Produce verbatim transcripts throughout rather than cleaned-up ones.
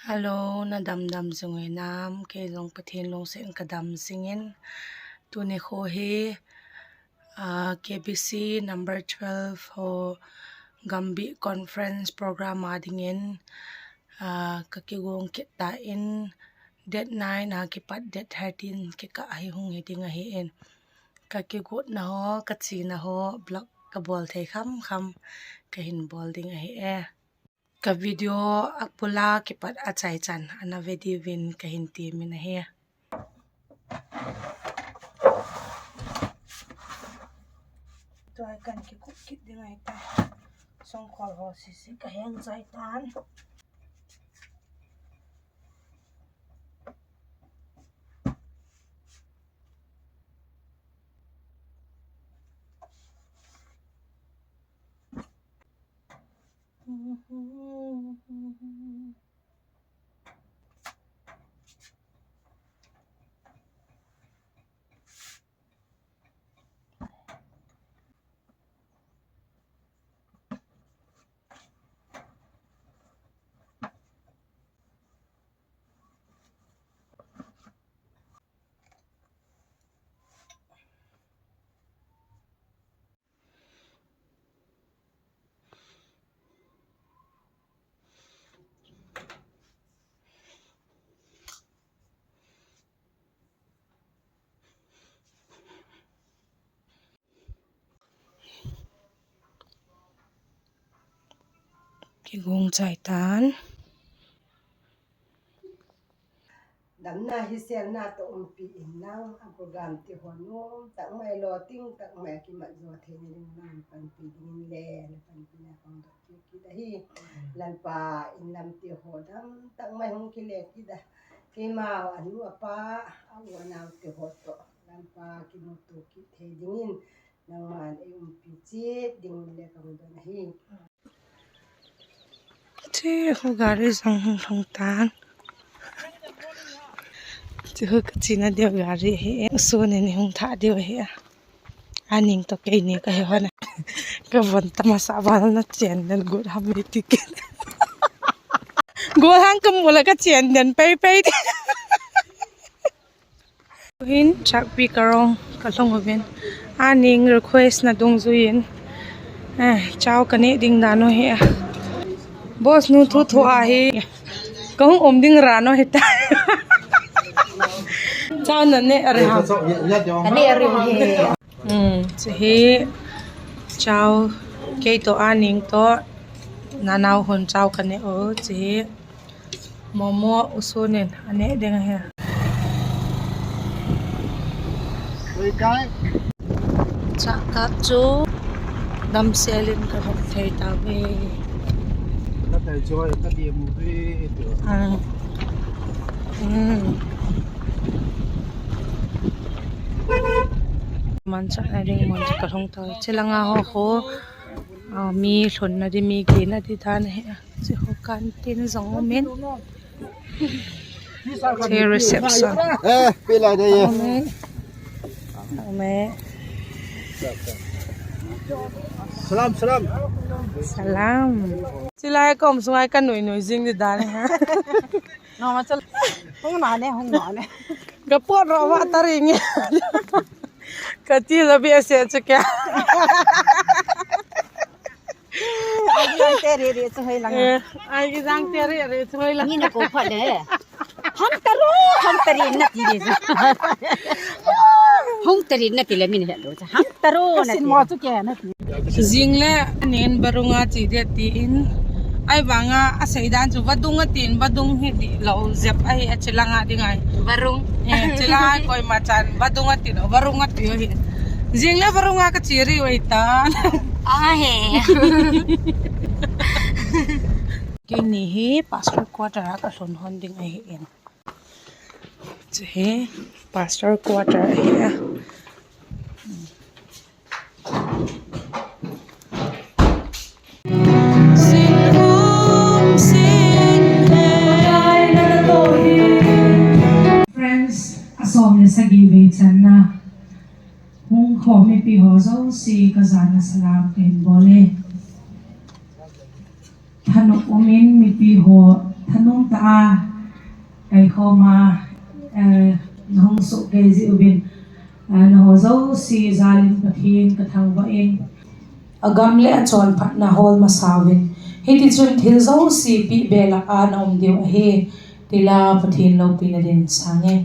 Hello, na damdam zing ui nam? Kei zong Pathian lungsiat in ka dam zing in, tuni kha hi, ah, K B C number twelve haw Gambih conference program a dingin, ah, ka kiguang kit ta in, date nine a kipat date thirteen kikah hi hung hi ding ahi in, ka kigotna haw, ka chiana haw, vlog ka bawl thei kham kham ka hin bawl ding ahi e. Ka video a bul a kipat a chai chan a na ve diu in ka hin ti min ahi. Tua kan kikut kit ding ahi ta. Songkhol haw sisi ka heng chai tan. Kiguang chai tan. Damna hi sêlna tawh umpi in lang, a program ti haw nuam tak mai, lawting tak mai a kimat zaw theina ding lang panpi dingin le na panpina ka hung dot kit ahi. Lalpa, in lamte haw dam tak mai hung kile kit a, keimau a nu a pa, a u a naute haw tawh Lalpa kimutu kit thei dingin nangma'n ei umpi chiat dingin le ka hung don ahi. Chi khu gari zang hung thung tan. Chi khu ka chiana diu gari ahi e. Sun in hung thah diu ahi a. A ning tawh keini ka he hon a. Ka von ta masa val na chian den gut ham ei ti kit. Gut hang ka mu la ka chian den pei pei ti. Hin Chakpi Karong ka lhung uvin, a ning request na dungzui in, eh, chau ka neh ding dan u hi a. Boss nu thu thu ahi, ka hung um ding ran u hi ta. Chau na neh a re ha. Ka neh a re hi. Um, chi hi chau kei tawh a ning tawh, nanau hun chau ka neh u, chi hi. Momo u Sun in a neh ding ahi. Chakap chu damsel in ka hawm thei ta ve. Ka tai chu ka diam u ve. Ah. Hmm. Manchahna ding mun chu ka hung ta. Chi langa haw khu, ah, mi hlunna di, mi gina di dan ahi a. Chi khu canteen zong um in. Chi reception. Eh, pi lai de ye. Amen. Amen. Salam, salam. Salam. Chi lai ka um sung ai ka nui nui zing di dan ha. No ma chal. Hung na ne, hung na ne. Ka puat ro wa ta ring. Ka ti la bi a se chu ka. Ai ki zang te re re chu hoi lang. Eh, ai ki zang te re re chu hoi lang. Ni na ko pha le. Hang ta ro, hang ta ri na ti le. Hung ta ri na ti le min he lo cha. Hang ta ro na ti. Sin mo chu ke na ti. Zing le nen Barung a chi dia ti in. Ai vang a, a sei dan chu vadung a tin, vadung hi di lo zep ahi a chi lang a ding ai. Barung. Eh, chi lang ai koi ma chan, vadung a tin, varung a ti hi. Zing le Barung a ka chi ri ui ta. A he. Keini hi pastor quarter a ka hlun hon ding ahi in. Chu hi pastor quarter ahi a. Friends, a sawm le sagi vei channa hung khawm mipi haw zosia ka zana salam ka hin bawl e. Thanop um in mipi haw Thanung ta a, kai khawm a, na hung suk kei ziu in, na haw zosia jal in Pathian ka thangvah in, a gam leh a chawnphatna hawl masa un, hitichun thil zosia piak bêl ah na um diu ahi, ti la Pathian lopina ding sâng e.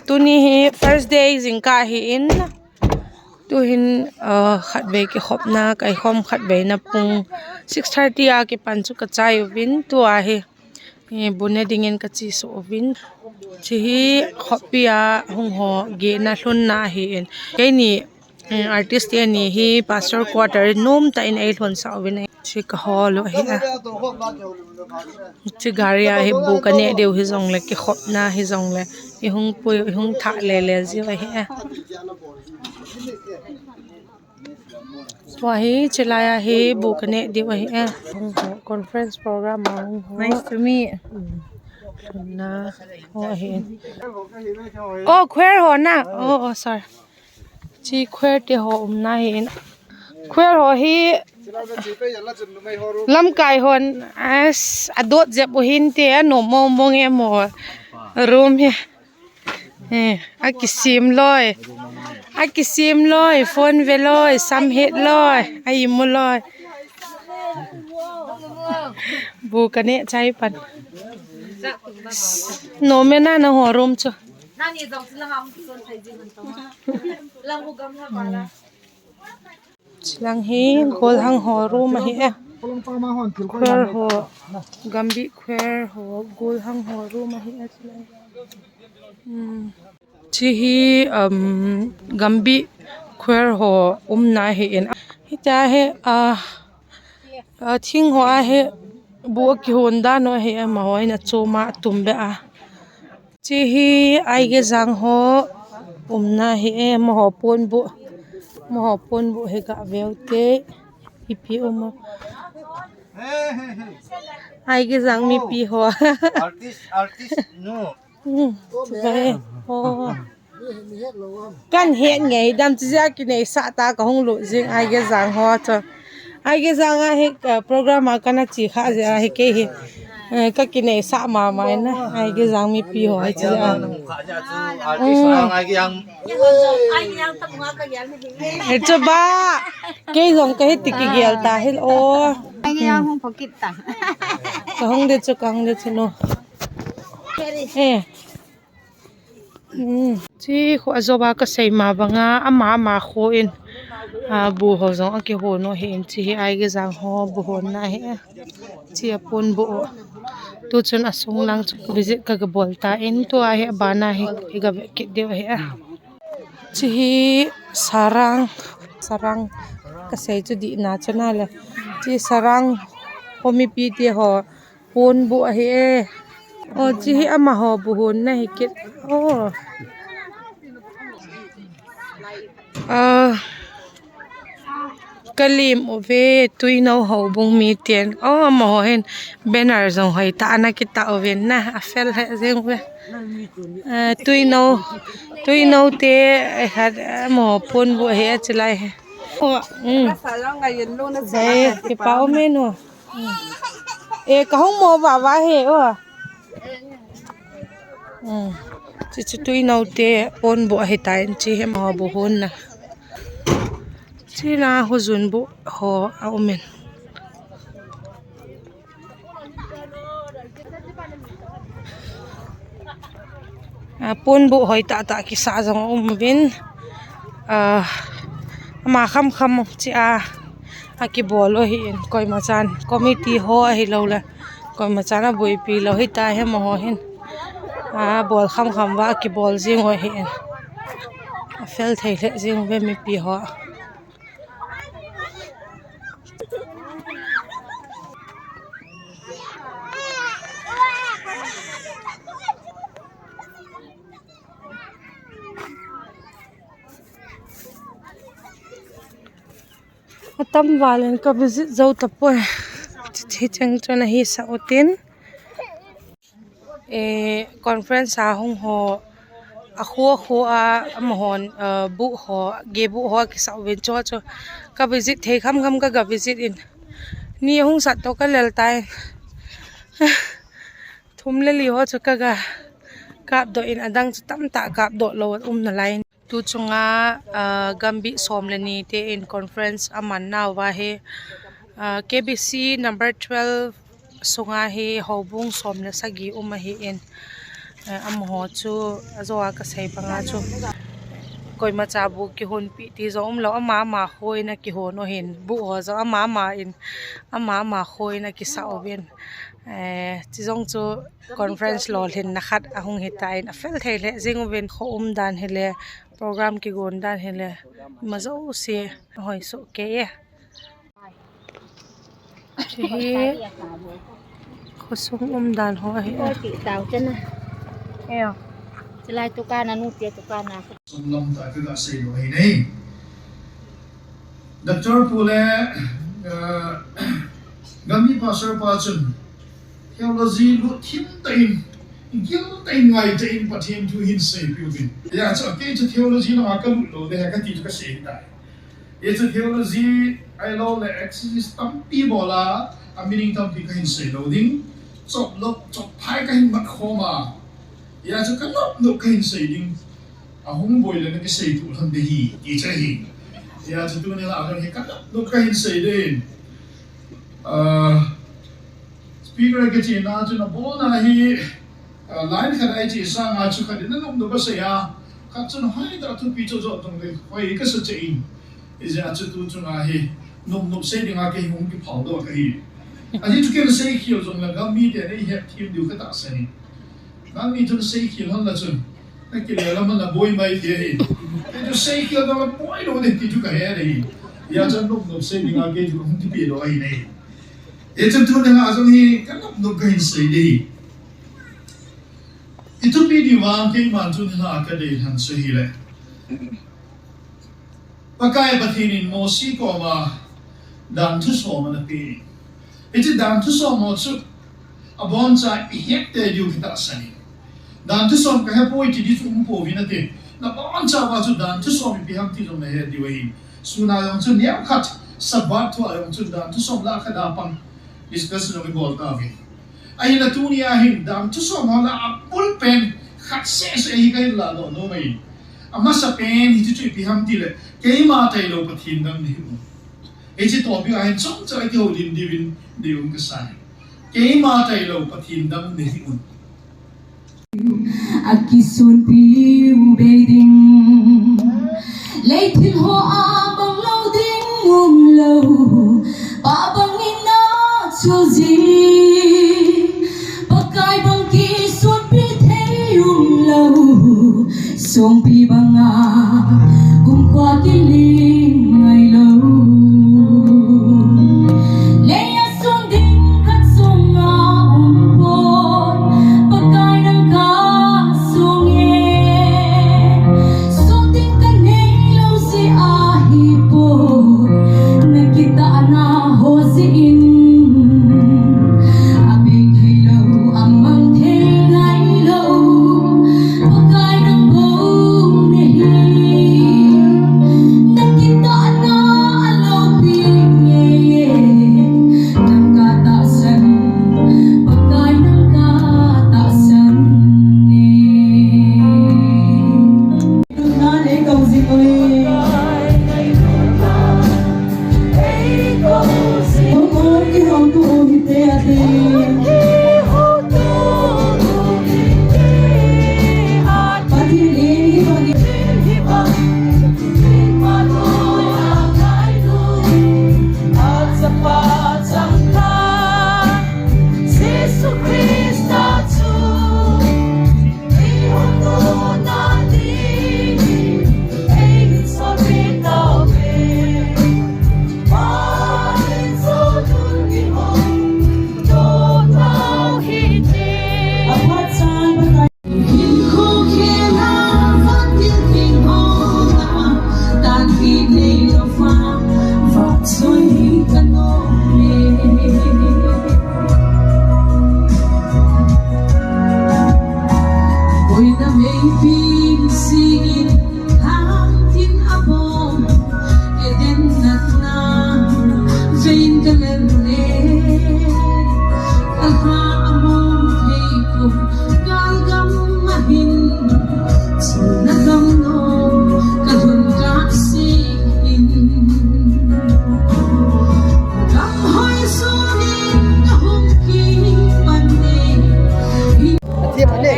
Tuni hi first day zingkâl hi in, tuhin khatvei kikhopna, kaikhawm khatveina pung six thirty a kipan chu ka chai uvin, tua hi bu ne dingin ka chi suk uvin, chi hi khawpi a hung haw gina hlunna hi in, keini artistte ni hi pastor quarter nuam tak in ei hlunsak uvin, chi ka hawl u ahi a. Chi gari a hi bu ka neh diu hi zong leh, kikhopna hi zong leh, i hung pui, i hung thah le le ziu ahi a. Tua hi chi lai a hi bu ka neh diu ahi a. Conference program a hung haw. Nice to meet. Hlunna haw ahi. Oh, choir haw na. Oh, sorry. Chi choirte haw umna hi in. Choir haw hi lamkai haw'n a dot zep u hinte, a nuam mawngmawng e maw. Room hi Eh, a kisiam lawi. A kisiam lawi, phone ve lawi, sam het lawi, a imu lawi. Bu ka neh chai pan. Nuam e na, nanghaw room chu. Chilang hi golhang haw room ahi e. Khwer haw, Gambih khwer haw golhang haw room ahi e. Chi hi, um, Gambih khwer haw umna hi in. Hita hi, a, a, thing haw ahi, bu a kihon dan haw hi e, amahaw in a chuam a tum be a. Chi hi Aigezang haw umna hi e, amahaw puanbu, amahaw puanbu hi ga veu te, ipi um a. Aigezang mipi haw. Kan het ngei dam chi zia kineisah ta ka hung lut zing Aigezang haw chu. Aigezang a hi, program a ka na chi kha zia hi kei hi. Ka kineisah ma ma in a, Aigezang mipi haw hi chi zia. Chu ba, kei zong ka hi ti kigel ta hi aw. Ka hung de chu, ka hung de chu nu. Chi khu a zo a ka sei ma bang a, ama ama khua in bu haw zong a kihon u hi in, chi hi Aigezang haw bu honna hi. Chi a puanbu. Tu chun a sung lang chu visit ka ga bawl ta in, tua hi a ban a hi i ga ve kit diu ahi a. Chi hi sarang, sarang ka sei chu dihna chu na le. Chi sarang haw mipite haw puanbu ahi e. Aw, chi hi amahaw bu honna hi kit. Aw, ka lim u ve, Tuino Houbung mite'n. Aw, amahaw hin banner zong hoi tak a na kitâk uvin na, a fel he zing ve. Tuino, Tuinote, amahaw puanbu ahi a chi lai hi. Kipak um e nu. E, ka hung maw va va he aw. Chi chu Tuinote puanbu ahi ta in, chi hi amahaw bu honna. Chi la huzun bu haw a um in. Puanbu hoi tak tak kisa zong a um uvin. Ama kham kham chi a, a kibawl u hi in, koimachan committee haw ahilo leh koimachan a buaipi lo hita hi, amahaw hin a bawl kham kham va a kibawl zing u hi in. A fel thei lheh zing ve mipi haw. A tam val in ka visit zo ta puai. Chi cheng chun ahi sa utin. Conference a hung haw, a khua khua a, amahaw'n bu haw, ge bu haw a kisa uvin chu chu ka visit thei kham kham ka ga visit in. Ni a hung sat tawh ka lel tai. Thum le li haw chu ka ga kâpdok in, a dang chu tamtak kâpdok lo a um nalai in. Tu chung a Gambih sawm le nite in conference a mannau a hi, KBC number twelve sung a hi houbung sawm le sagi um ahi in, amahaw chu a zaw a ka sei bang a chu koimacha bu kihonpi ti zong umlo, ama ama khua in a kihon u hin, bu haw zong ama ama in, ama ama khua in a kisa uvin. Chi zong chu conference lawlhinna khat a hung hita in, a fel thei lheh zing uvin, khaw um dan hile, program kiguan dan hile, ma zosia a hoi suk kei e. Chi hi khawsung um dan haw ahi. Sunglam ta ka ga sei lo hi nei. Doctor pu le Gambih pastor pa chun theology lut thim ta in, gil ta in, ngai ta in Pathian thu hin seipiu in. Zia chu kei chu theology lam a ka lut lo de ka ti chu ka sei tai. Zia chu theology ahilo leh exegesis tampi bawl a, a meaning tampi ka hin sei lo ding. Chop lo, chop phai ka hin mat khawm a. Hia chu ka nop nop ka hin sei ding, a hung buai leh na kisei tu lam de hi ti chu ahi. Hia chu tuni la hi ka nop nop ka hin sei ding. Speaker ka chiana chun a bawlna hi, line khat a i chia sâng a chu khat in a nop nop a sei a, khat chun hoi ta thupi chu zot tung le hoi ka sa che in. Hizia chu tu chun a hi nop nop sei ding a kei hung kiphal dok ahi. A hi chu ken sei khial zong la gam mite'n ei hetthiam diu ka taksan in. Nangni chun sei khial hon la chun, na kile lam a la buai mai ti ahi. Kei chu sei khial dong la buai lo de ti chu ka he ahi. Hia chu nop nop sei ding a kei chu hung kipi lo ahi nei. Hia chu tu ding a zong hi ka nop nop ka hin sei di. I thupi di vang keima'n tuni la ka dei han chu hileh, Pakai Pathian in Mosi kawm a dan thu sawm a na pia. Hiche dan thu sawm haw chu a bawncha i hete diu ka taksan in. Dan thu sawm ka he puai ti di chu um puau in a ti. Na bawncha a chu dan thu sawm ipi ham ti zong na het diu ahi. Sûn a zong chu neukhat Sabbath thu a zong chun dan thu sawm la khat a pang discuss zong i bawl ta ui. Ahinla tuni a hin dan thu sawm haw la a bul pen khat sese hi ka hin la dok nuam ahi. A masa pen hiche chu ipi ham ti leh, keima tailo Pathian dang na hi un. Hiche topic a hin chomcha i kiholim diu in, diu in ka sa hi. Keima tailo Pathian dang na hi un. A kisunpiu bei ding, lei thil haw a bang lo ding um lo, pa bang in a chu zing, Pakai bang kisunpi thei um lo, suangpi bang a kumkhua kiling ngailo. Lei a suan ding khat sung a um puai, Pakai nang ka suang e. Suan ding ka neilo zia ahi puai, na kitakna haw zia in, a beng theilo, a mang thei ngailo, Pakai nang bang na hi. Na kitakna a lopi ngei e, nang ka tahsan, Pakai nang ka tahsan e. Tuna nei ko zing ui. Hung hung kihotu u hite a ti. Pathian in hi bang in Jesu Khrista chu ei hotdawna dingin ei hinsawlpi tau ve. Pa in zawtun i hotdawna hi ti. A phatsan Pakai. Hinkhua khel a van thil thing hawng a, tan kit nei lo fa, vak soi ka nuam e. Buaina meipi sing in, hang tin a bawm, Eden natna vei in ka leng le, ka ha a mawng thei kum, kâl gam a hin, chunna gam lo, ka hun ka si in, gam hoi sun in ka hung kipan e. A thiam a ne.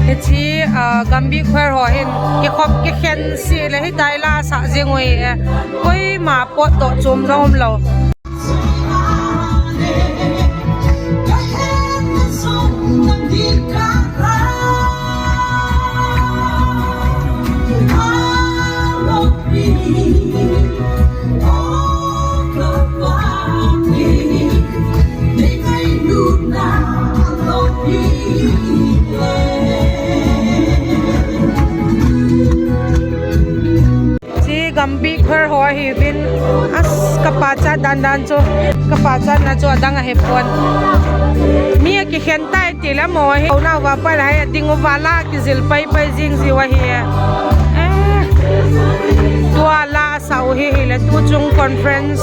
Hiche, ah, Gambih Choir haw hin kikhop kikhen si leh hitai la sa zing ui e. Koima pawtdok chuam zong um lo. Chi Gambih Choir haw ahi vin, as, ka pachat dan dan chu, ka pachatna chu a dang ahi pua'n. Mi a kikhen tai ti le maw hi, unau va pai la hi, a ding u va la kizil pai pai zing ziu ahi. Eh. Tua la a sau hi hileh tu chung conference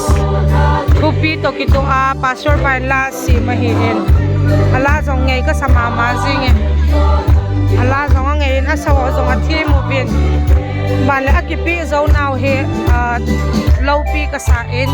thupi tawh kituak a pastor pa in la a siam ahi in, a la zong ngei ka sa ma ma zing e. A la zong a ngei in a sau zong a thiam uvin, ban leh a kipiak zo nau hi lopi ka sa in.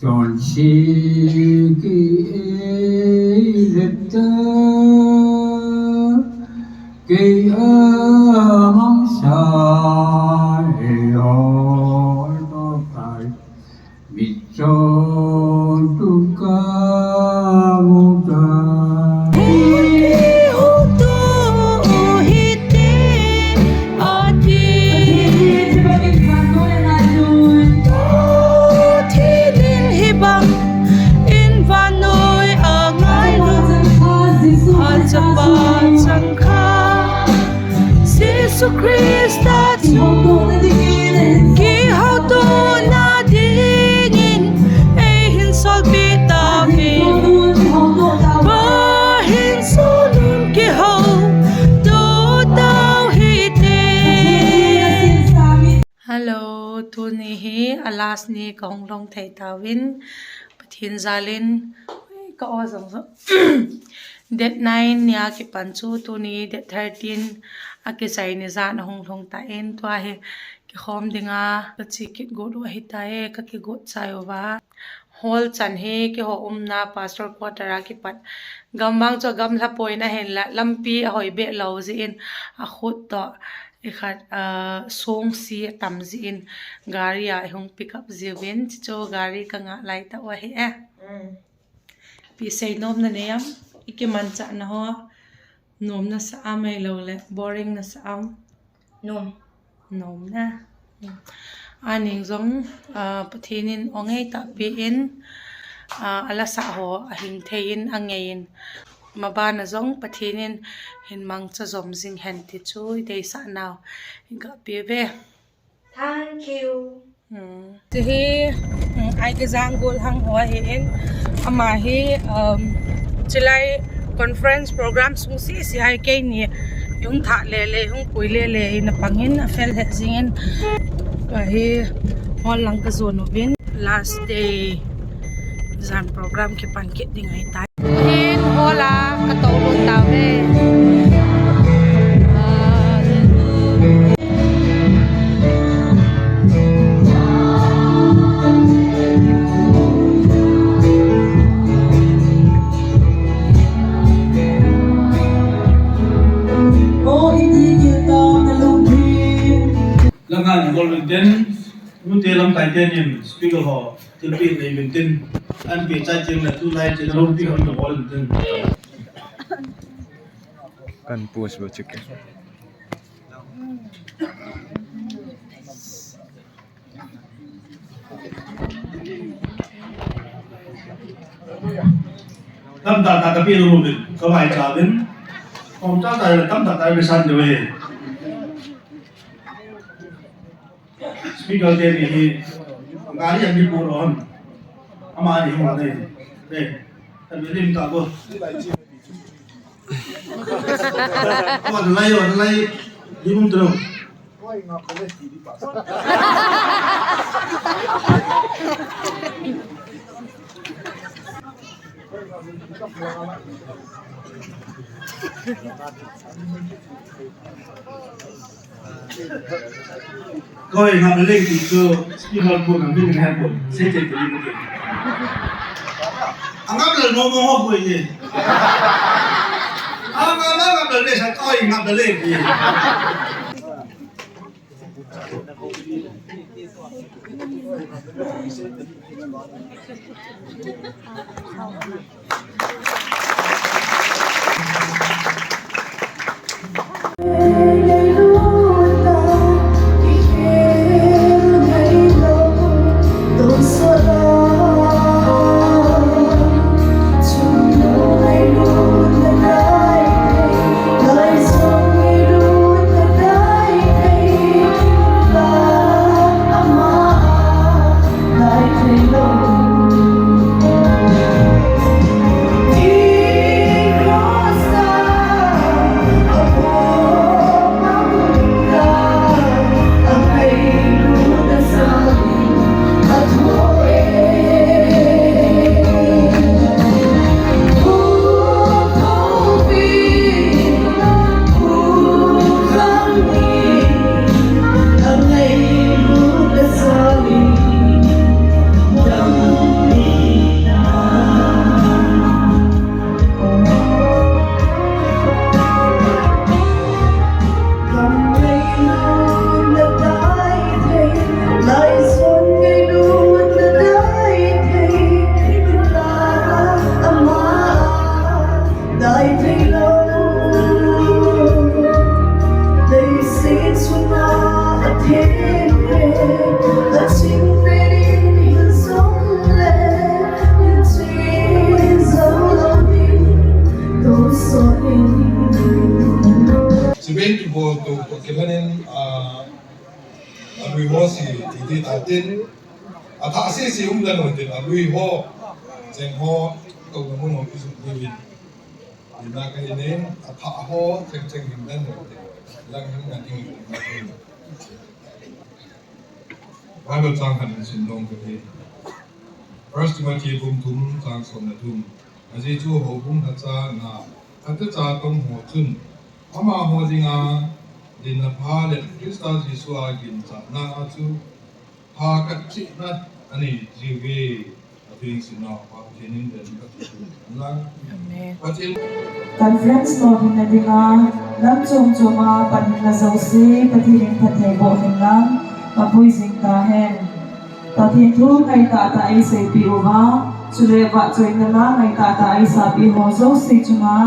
Chonse kei ei letta, kei a mangsa ei hawl tawk tai, mitchawm tu ka mu ta. Ei hotu hi ti a ti, thil in hi bang in vannoi a ngai lo, a chapa changkha Jesu Khrista chu kihotuana dingin ei hin sawlpi tau hi. Pa hin sawlun kihotu tau hi ti. Hello, tuni hi a last ni ka hung long thei tau in, Pathian jal in, ka aw zong zo. Date nine ni a kipan chu tuni date thirteen a kizai ni zan a hung lhung ta in, tua hi kikhawm ding a ka chi kit guat uh ahi ta e, ka kiguat chai u a. Hall chan hi keihaw umna pastor quarter a kipat gam vang chu a gamla pawina hinla lampi a hoi beh lo zi in, a khut tawh i khat, sungsi a tam zi in, gari a i hung pick up ziu in, chu gari ka ngah lai ta uh ahi e. Pi sei nuamna nei am, i kimanchahna haw, nuam na sa am ei lo leh boring na sa am? Nuam na. A ning zong, Pathian in aw ngei tak pi in, a la sah haw a hing thei in a ngei in, maban a zong Pathian in hin mangcha zom zing hen ti chu i deisaknau i ga pia ve. Thank you. Ti hi, Aigazang Gualhang haw ahi in, ama hi, chulai conference program sung sisi ai keini hung thah le le, hung pui le le in a pang in a fel het zing in, hi hall lang ka zuan uvin last day zan program kipan kit ding ahi tai. Hin hall a ka to lut tau ve. Langa ni bol intin, nute lamkaite nin speaker haw thilpiak nei intin, an pia chai tiang leh tulai chin a lungpi hon ka bol intin. Kan post ba chu ke. Tam tak tak ka pia lo uvin, ka vaicha uvin. Khawm tak tak leh tam tak tak ka san deu e. Speaker te ni hi, gari an di pur on. Ama ni hung a dei. Dei. Kan lim ta bo. Ama lai, ama lai. Di bum tu lo. Koi ngap le leng ti chu speaker pu ngam ding he pu sei chei ti ni pu. A ngap le mo mo ho pu ni. A ngap le ngap le le sa koi ngap le leng ti. Chibai kibawl to, to kiban in, a lui haw si ti ti ta tin, a thah sisi um dan un tin, a lui haw, cheng haw, to na mun haw kizuk diu in, ina ka hi nin, a thah haw cheng cheng ding dan un tin, lang hang na ding in, Bible châng khat in sim dawng ka hi. First Timothy bung thum châng sawm leh thum. A zia chu houbung hacha na, hacha cha tong haw chun, ama haw ding a dinna pha leh Khrista Jesu a ginchatna a chu pha kat chihna a nei ziu ve. A thu in simnau pa Pathian in den ka ti. Amen. Conference tawp hinna ding a, lam chuam chuam a pan hinna zosia Pathian in phatthei bawl hen lang, a pui zing ta hen. Pathian thu ngai tah tah ei seipi u a, chuleh vahchoina la ngai tah tah ei sapi haw zosia chung a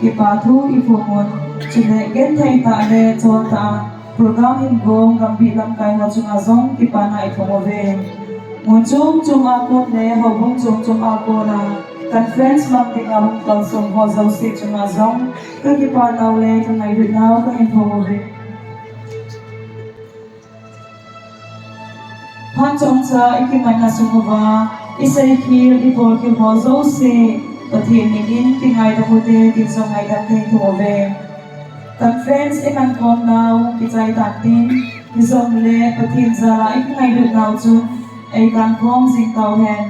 kipa thu i phûm un. Chuleh genthei tah le chawn tah a program hin guang gambi lamkai haw chung a zong kipana i phûm uve. Mun chuam chuam a kuan le houbung chuam chuam a kuan a Conference mang ding ah hung kalsuan haw zosia chung ah zong ka kipaknau le ka ngailutnau ka hin thum uve. Phat chomcha i kimanna sung ua i seikhial i bawlkhial haw zosia Pathian min in kingaidam ute ti zong ngaidam ka hin thum uve. Conference i man khawmnau kichai tak tin, hi zong le Pathian jal ah i kingailutnau chun ei kang khawm zing tau hen.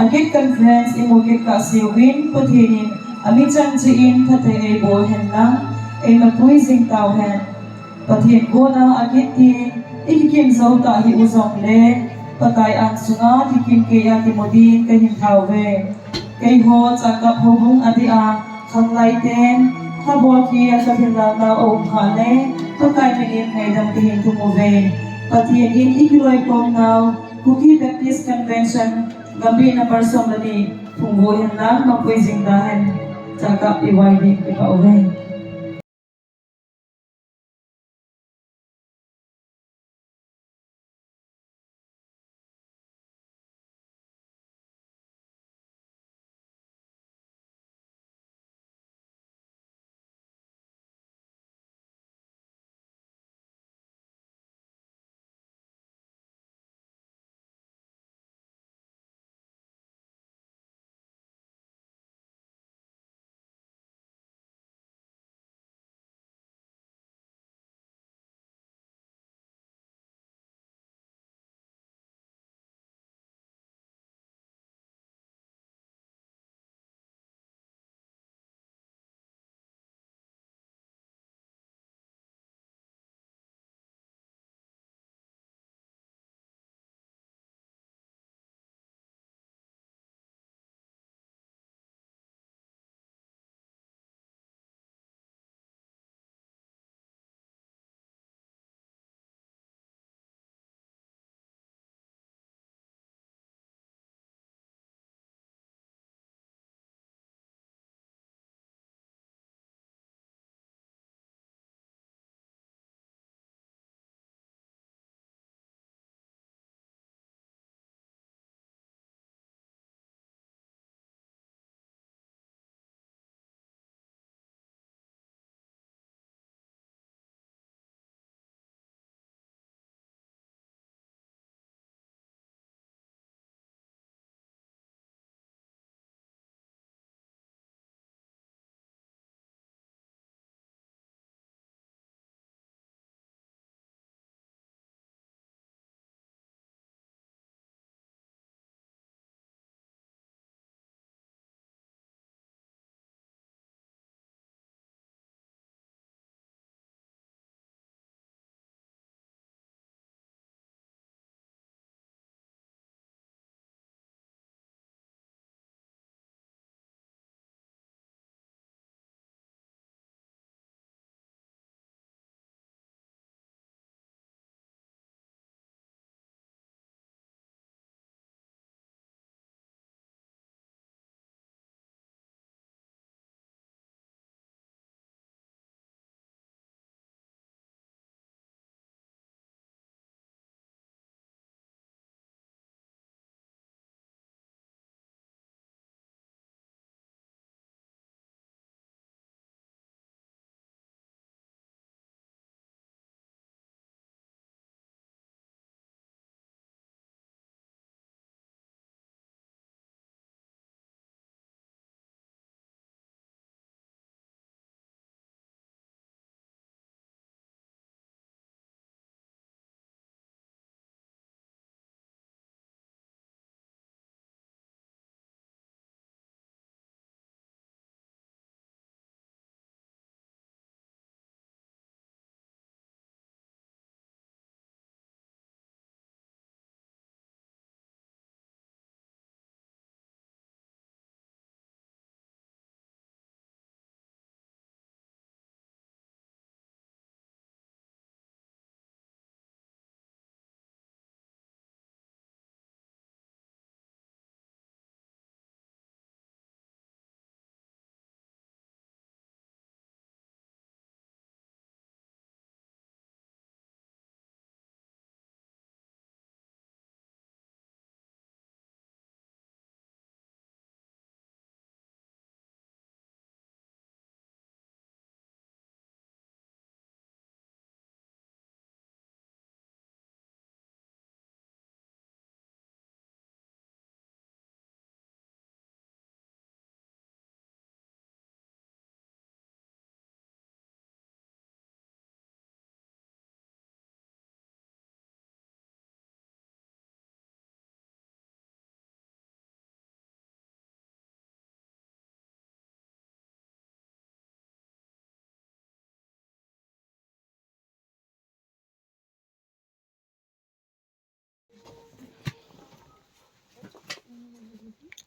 A git conference i mu kit kha siau in Pathian in a mi chan chi in phatthei ei bawl hen lang, ei mapui zing tau hen. Pathian gual ah a git tin i kikim zo tah hi u zong le, Pakai âng sung ah kikim kei ah kimu ding ka hin thau ve. Keihaw Changkap houbung a di a khanglaite'n ka bawlkhial ka thil lâknau a um kha le, Pakai min in ngaidam ka hin thum uve. Pathian in i kiloikhawmnau Kuki Baptist Convention Gambih number sawm le ni phungvuai hen lang mapui zing ta hen. Changkap i vai ding kipak uve.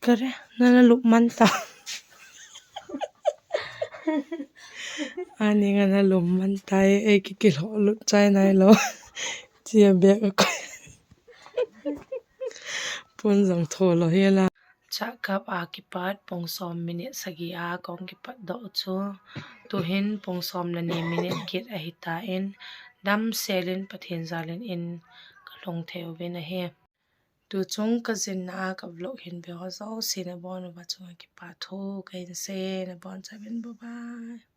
Ka re, na na lup man ta. A ning a na lum man tai, ei ki kilawh lut chai nai lo. Chia bêk a koi. Pun zang tho lo hi la. Chakap a kipat pung sawm minute sagi a ka hung kipatdok chu. Tu'hin pung sawm leh ni minute kit ahi ta in, damsel in Pathian jal in in ka lung thei uvin ahi. Tuchung ka zinna a ka vlog hin veu zosia na bawn uva chung ah kipakthu ka hin se, na bawn chavin bye bye.